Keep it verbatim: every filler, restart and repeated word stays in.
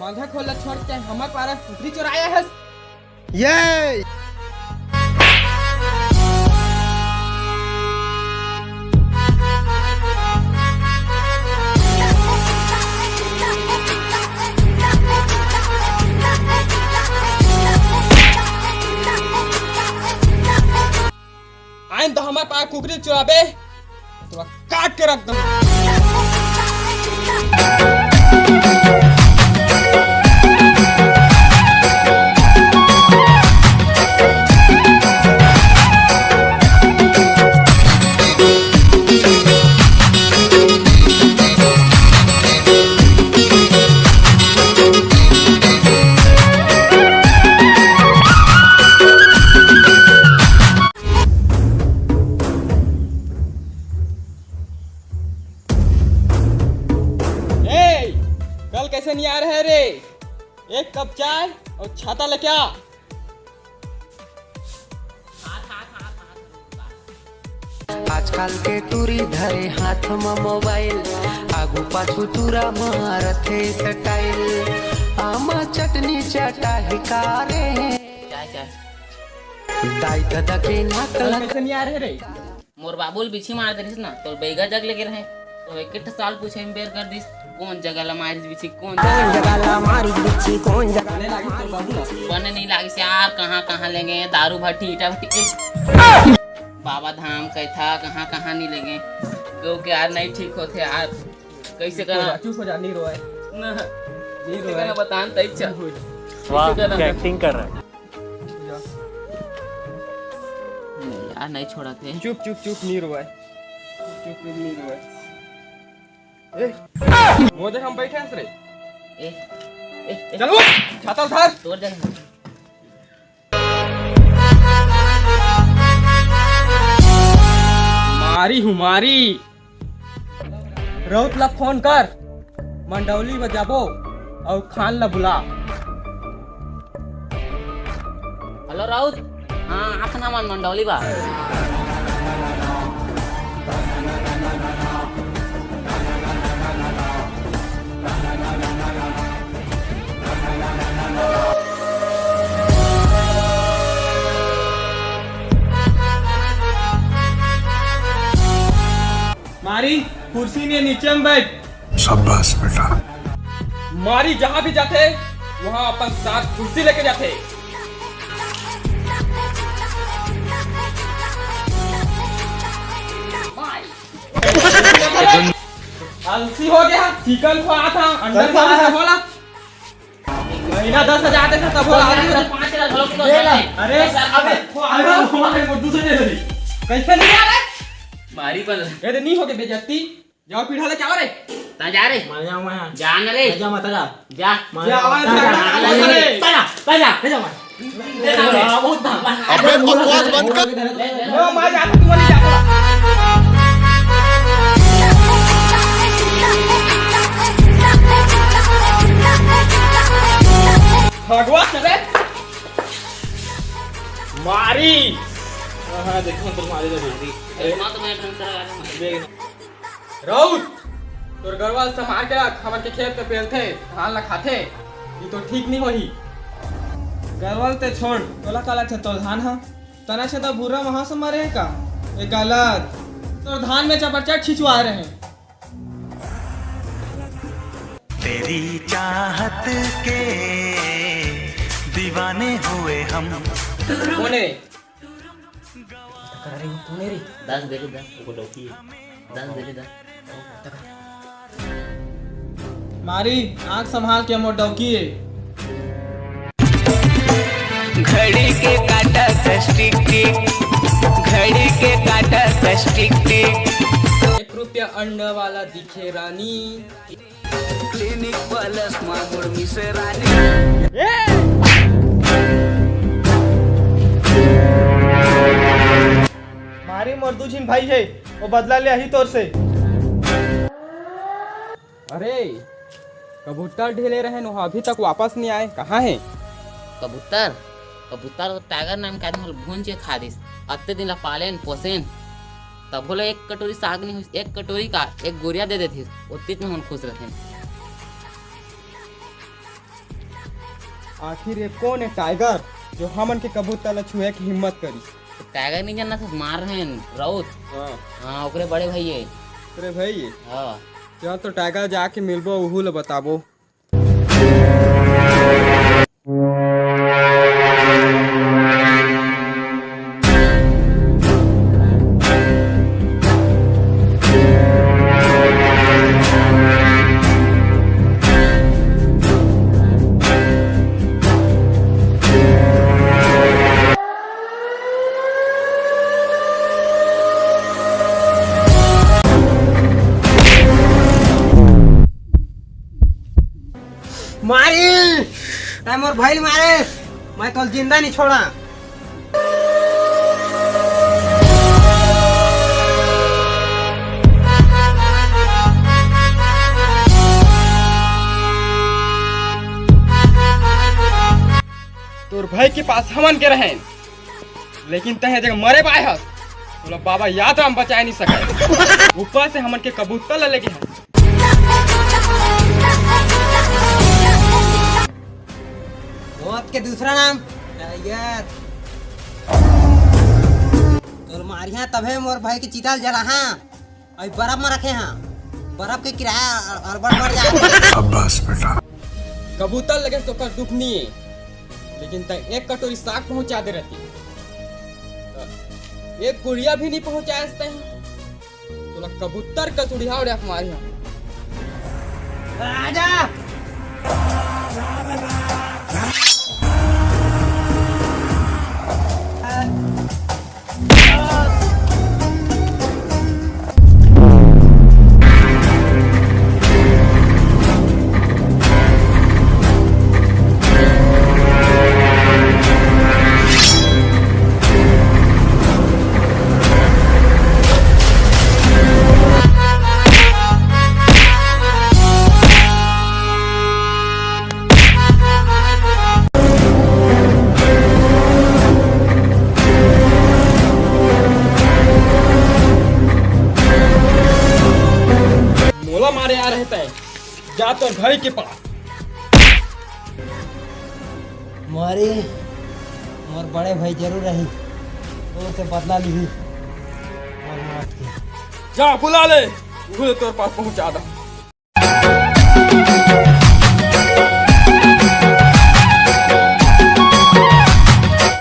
आधा खोला छोड़ के हमर पारा कुकरी चोराया है। ये आइन तो हमार पास कुकरी चुराबे, तो काट के रख दो। ए, कल कैसे नहीं आ रहे रे? एक कप चाय और छाता लेके आ। आजकल के टूरी धरे हाथ म मोबाइल, आगू पाछू टूरा मारथे स्टाइल। आमा चटनी चटाही का रे। चाय, चाय। दाई ददा के नाक कल लग कैसे नहीं आ रहे रे? मोर बाबू ल बिछी मार दे रहिस ना, तोर बैगा जग ले गे रहे। तो एक ठे साल पूछे में बेर कर दिस, कौन जगह ला मारिस बिछी, कौन कौन जगह? जगह ला मारिस बिछी, कौन जगह? बने लागिस तोर बाबू ला? बने नहीं लागिस यार, कहाँ कहाँ ले गे, दारू भट्टी, ईटा भट्टी, ए, बाबा धाम कहथा, कहाँ कहाँ नहीं ले गे। क्योंकि यार नहीं ठीक होथे यार, कैसे चुप हो करा? जा, चुप हो जा, नहीं रोए। ना, नहीं कैसे रोए। करा बतान तई चल। वाह, कैसे करा? क्या एक्टिंग कर रहा है। नहीं यार, नहीं छोड़ा थे। चुप, चुप, चुप, नहीं रोए। चुप, चुप, नहीं रोए। ए, मोदे हम बैठे हंस रे। ए, ए, ए। चल उठ, छाता उधार। तोड़ दे। मारी हूँ, मारी। राउत ला फोन कर, मंडौली बजाबो अउ खान ला बुला। हेलो राउत, हाँ, आथन हमन मंडौली बा। मारी, कुर्सी में नीचे में बैठ। शाबाश बेटा। मारी जहाँ भी जाथे, वहाँ अपन साथ कुर्सी लेके जाथे। आलसी हो गया, चिकन खा था, अंडा खा था, बोला। महीना दस हजार देथे तब बोला, अरे, पाँच हजार घलो तो दे ना। अरे, अबे, अरे, हमारे को दूसरे दे दे। कैसे नहीं आ रहा है? मारी बन। ये तो नहीं हो गए बेइज्जती। जाओ पीढ़ा ले क्या रे? ता जा रे। मर जाऊं मैं। जा न रे। जा मत जा। जा। मर जा, जाऊं। आवाज जा, जा, जा, जा, जा, जा। जा, जा, जा, जा। अबे बकवास बंद कर। लो, मैं जाता, तू नहीं जाता। भगवान रे। मारी। हाँ, हाँ, देखो, तो मारी तो मारी। अरे, माँ तो मैं ढंग से लगा रहा हूँ। राउत, तोर गरवा ल संभाल के रख, हमन के खेत में पेलथे, धान ला खाथे, ये तो ठीक नहीं होही। गरवा ल ते छोड़, तोला का लागथे तोर धान ह? तना छेदा भूरा महा से मरे हे का? ये गलत, तोर धान में चपरचट छिचवाए रहे। तेरी चाहत के दीवाने हुए हम। कौन है? करा रे, तू नहीं रे। दस दे दे, दस। वो डौकी है। दस दे दे, दस। मारी, आँख संभाल के मोर डौकी है। घड़ी के काटा कस टिक टिक, घड़ी के काटा कस टिक टिक। एक रुपया अंडा वाला दिखे रानी। Clinic Palace मा मुर्मी से रानी। मारी मोर दू झिन भाई हे, वो बदला ले आही तोर से। अरे, कबूतर ढेले रहेन, वो अभी तक वापस नहीं आए, कहाँ हे? कबूतर? कबूतर तो टाइगर नाम के आदमी ल भूंज के खा दिस। अत्ते दिन ला पालेन, पोसेन, तभो ले एक कटोरी साग नहीं होइस, एक कटोरी का एक गोरिया दे देतिस, ओतिच में हम खुश रहतेन। आखिर ये कौन है टाइगर, जो हमन के कबूतर ला छुए के हिम्मत करी? तो टाइगर नहीं जानना था, मार रहे हैं, राउत। हाँ। हाँ, ओकरे बड़े भाई है। ओकरे भाई है? हाँ। चल तो टाइगर जाके मिलबो, उहू ला बताबो। मारी, तै मोर भाई मारे, मैं तोल जिंदा नहीं छोड़ा। तोर भाई के पास हमन के रहेन, लेकिन तहे जगह मरे पाए हस, तोला बाबा याद राम बचाए नहीं सके। ऊपर से हमन के कबूतर ला लेके हस। मौत के दूसरा नाम टाइगर। तोर मारिया तभे मोर भाई के चिता ल जलाहा। अभी बर्फ में रखे हाँ, बर्फ के किराया अड़बड़ बढ़ जाए। शाबाश बेटा। कबूतर लगे से ओकर दुख नहीं है, लेकिन तै एक कटोरी साग पहुंचा दे रहती, त एक गुड़िया भी नहीं पहुंचाए तै। तोला कबूतर का सुड़िया उड़िया मारी हम। आजा। मोला मारे आ रहे तै, जा तोर भाई के पास। मारे, मोर बड़े भाई जरूर आही, तोर से बदला लिही। मोर मौत के। जा बुला ले, उहू तोर पास पहुंचा दा।